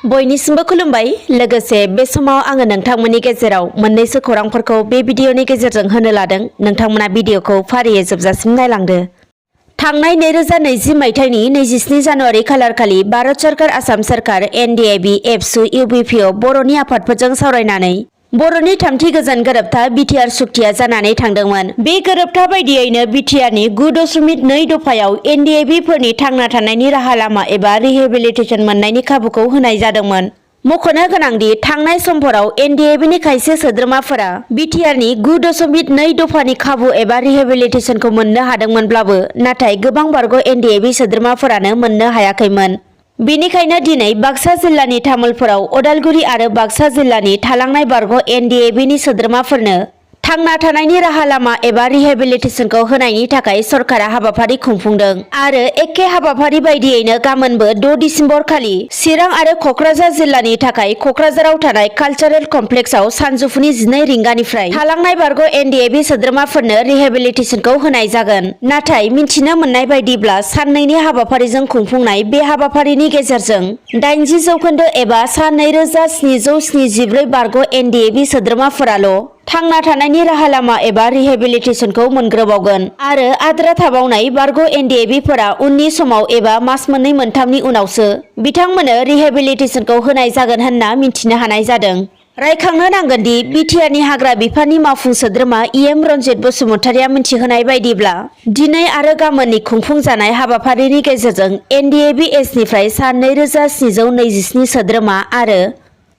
बयनिसिमबो खुलुमबाय। लोगोसे बे समाव आङो नोंथांमोननि गेजेराव मोननैसो खौरांफोरखौ बे भिडिअनि गेजेरजों होनो लादों। नोंथांमोना भिडिअखौ फारियै जोबजासिम नायलांदो। थांनाय 2020 मायथाइनि 27 जानुवारि खालारखालि भारत सरकार, आसाम सरकार, NDFB, एबसु, UBPO बर'नि आफादफोरजों सावरायनानै बर'नि थामथि गोजोन गोरोबथा बिटिआर सुक्तिया जानानै थांदोंमोन। बे गोरोबथा बायदियैनो बिटिआरनि 9.2 दफायाव NDFB फोरनि थांना थानायनि राहा लामा एबा रिहेबिलिटेसन मोननायनि खाबुखौ होनाय जादोंमोन। मख'नो गोनांदि थांनाय समफोराव NDFBनि खायसे सोद्रोमाफोरा बिटिआरनि 9.2 दफानि खाबु एबा रिहेबिलिटेसनखौ मोननो हादोंमोनब्लाबो नाथाय गोबां बारग' NDFB सोद्रोमाफोरानो मोननो हायाखैमोन। बेनिखायनो दिनै बाक्सा जिल्लानि तामुलपुराव उदालगुरि आरो बाक्सा जिल्लानि थालांनाय बारग' NDFBनि सोद्रोमाफोरनो थांना थानायनि राहा लामा एबा रिहेबिलिटेसनखौ होनायनि थाखाय सरकारा हाबाफारि खुंफुंदों आरो एखे हाबाफारि बायदियैनो गाबोनबो 6 दिसेम्बर खालि चिरां आरो क'क्राझार जिल्लानि थाखाय क'क्राझाराव थानाय कालचारेल कमप्लेक्सआव सानजौफुनि 12 रिंगानिफ्राय थालांनाय बारग' NDFB सोद्रोमाफोरनो रिहेबिलिटेसनखौ होनाय जागोन। नाथाय मिथिनो मोननाय बायदिब्ला साननैनि हाबाफारिजों खुंफुंनाय बे हाबाफारिनि गेजेरजों 80% एबा सा 2774 बारग' NDFB सोद्रोमाफोराल' थांना थानायनि राहा लामा एबा रिहेबिलिटेसनखौ मोनग्रोबावगोन आरो आद्रा थाबावनाय बारग' NDFBफोरा उननि समाव एबा मास मोननै मोनथामनि उनावसो बिथांमोननो रिहेबिलिटेसनखौ होनाय जागोन होनना मिथिनो हानाय जादों। रायखांनो नांगोनदि बिटिआरनि हाग्रा बिफाननि मावफुं सोद्रोमा EM रन्जित बसुमतारीया मिथिहोनाय बायदिब्ला दिनै आरो गाबोननि खुंफुंजानाय हाबाफारिनि गेजेरजों NDFB एसनिफ्राय सा 2727 सोद्रोमा आरो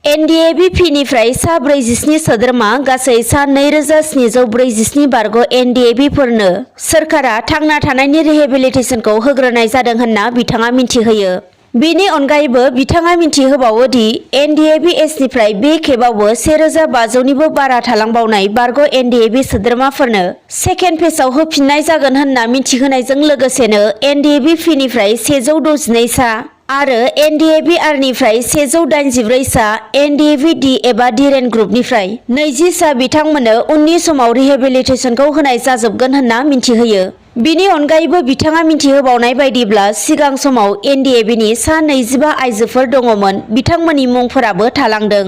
NDFB निफ्राय सा 47 सोद्रोमा गासै सा 2747 बारग' NDFB फोरनो सोरखारा थांना थानायनि रिहेबिलिटेसनखौ होग्रोनाय जादों होनना बिथाङा मिथिहोयो। बेनि अनगायैबो बिथाङा मिथिहोबावो दि NDFB एसनिफ्राय बे खेबावबो 1500निबो बारा थालांबावनाय बारग' NDFB सोद्रोमाफोरनो सेकेन्ड फेजआव होफिननाय जागोन होनना मिथिहोनायजों लोगोसेनो NDFB निफ्राय 112 सा आरो NDFB निफ्राय 184 सा, NDFB एबा डिरेन ग्रुपनिफ्राय 20 सा बिथांमोननो उननि समाव रिहेबिलिटेसनखौ होनाय जाजोबगोन होनना मिथिहोयो। बिनि अनगायैबो बिथाङा मिथिहोबावनाय बायदिब्ला सिगां समाव NDFBनि सा 25 आइजोफोर दङमोन, बिथांमोननि मुंफोराबो थालांदों।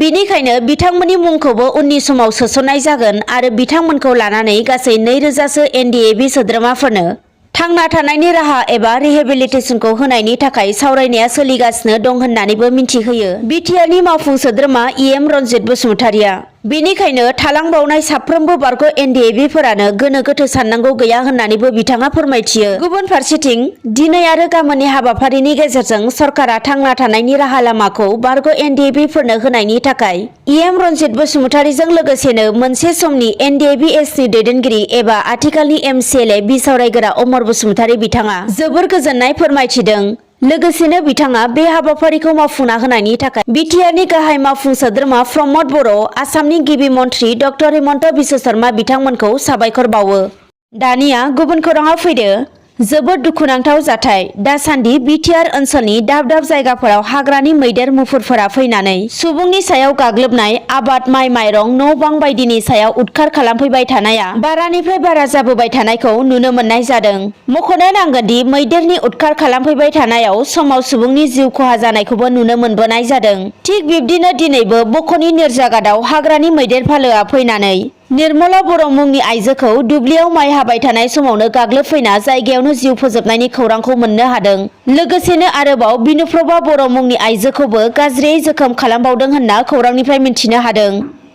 बेनिखायनो बिथांमोननि मुंखौबो उननि समाव सोसननाय जागोन आरो बिथांमोनखौ लानानै गासै 2000 सो NDFB सोद्रोमाफोरनो थांना थानायनि राहा एबा रिहेबिलिटेसनखौ होनायनि थाखाय सावरायनाया सोलिगासिनो दं होननानैबो मिथिहोयो बिटिआरनि मावफुं सोद्रोमा EM रन्जित बसुमतारीया। बेनिखायनो थालांबावनाय साफ्रोमबो बारग' NDFBफोरानो गोनो गोथो साननांगौ गैया होननानैबो बिथाङा फोरमायथियो। गुबुन फारसेथिं दिनै आरो गाबोननि हाबाफारिनि गेजेरजों सरकारा थांना थानायनि राहा लामाखौ बारग' NDFBफोरनो होनायनि थाखाय EM रन्जित बसुमतारीजों लोगोसेनो मोनसे समनि NDFB एसनि दैदेनगिरि एबा आथिखालनि MCLA बिसावरायगोरा अमर बसुमतारी बिथाङा जोबोर गोजोननाय फोरमायथिदों। लोगोसेनो बिथाङा बे हाबाफारिखौ मावफुंना होनायनि थाखाय बिटिआरनि गाहाय मावफुं सोद्रोमा प्रमद बर', आसामनि गिबि मन्थ्रि डक्टर हिमन्त बिश्व शर्मा बिथांमोनखौ साबायखर बावो। दानिया गुबुन खौराङाव फैदो। जोबोद दुखुनांथाव जाथाय। दासान्दि बिटिआर ओनसोलनि दाब दाब जायगाफोराव हाग्रानि मैदेर मुफुरफोरा फैनानै सुबुंनि सायाव गाग्लोबनाय, आबाद, माइ माइरं, न' बां बायदिनि सायाव उदखार खालामफैबाय थानाया बारानिफ्राय बारा जाबोबाय थानायखौ नुनो मोननाय जादों। मख'नो नांगोनदि मैदेरनि उदखार खालामफैबाय थानायाव समाव सुबुंनि जिउ खहा जानायखौबो नुनो मोनबोनाय जादों। थिग बिब्दिनो दिनैबो बख'नि निरजागादाव हाग्रानि मैदेर फालोआ फैनानै निर्मला बर' मुंनि आइजोखौ दुब्लियाव माइ हाबाय थानाय समावनो गाग्लोबफैना जायगायावनो जिउ फोजोबनायनि खौरांखौ मोननो हादों। लोगोसेनो आरोबाव बिनुप्रभा बर' मुंनि आइजोखौबो गाज्रियै जोखोम खालामबावदों होनना खौरांनिफ्राय मिथिनो हादों।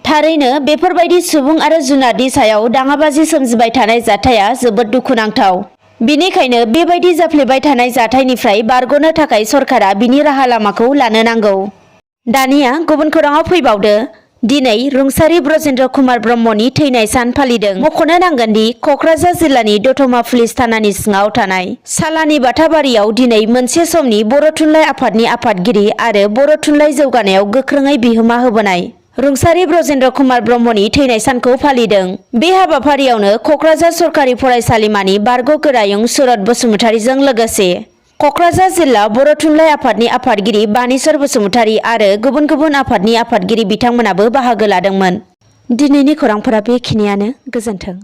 थारैनो बेफोरबायदि सुबुं आरो जुनारनि सायाव दाङाबाजि सोमजिबाय थानाय जाथाया जोबोद दुखुनांथाव। बेनिखायनो बेबायदि जाफ्लेबाय थानाय जाथायनिफ्राय बारग'नो थाखाय सरकारा बिनि राहा लामाखौ लानो नांगौ। दानिया गुबुन खौराङाव फैबावदो। दिनै रुंसारि ब्रजेन्द्र कुमार ब्रह्मनि थैनाय सान फालिदों। मख'नो नांगोनदि क'क्राझार जिल्लानि दतमा पुलिस थानानि सिङाव थानाय सालानि बाथाबारियाव दिनै मोनसे समनि बर' थुनलाइ आफादनि आफादगिरि आरो बर' थुनलाइ जौगानायाव गोख्रोङै बिहोमा होबोनाय रुंसारि ब्रजेन्द्र कुमार ब्रह्मनि थैनाय सानखौ फालिदों। बे हाबाफारियावनो क'क्राझार सरकारि फरायसालिमानि बारग' गोरायुं सुरत बसुमतारीजों लोगोसे क'क्राझार जिल्ला बर' थुनलाइ आफादनि आफादगिरि बानेश्वर बसुमतारी आरो गुबुन गुबुन आफादनि आफादगिरि बिथांमोनाबो बाहागो लादोंमोन। दिनैनि खौरांफोरा बेखिनियानो। गोजोन्थों।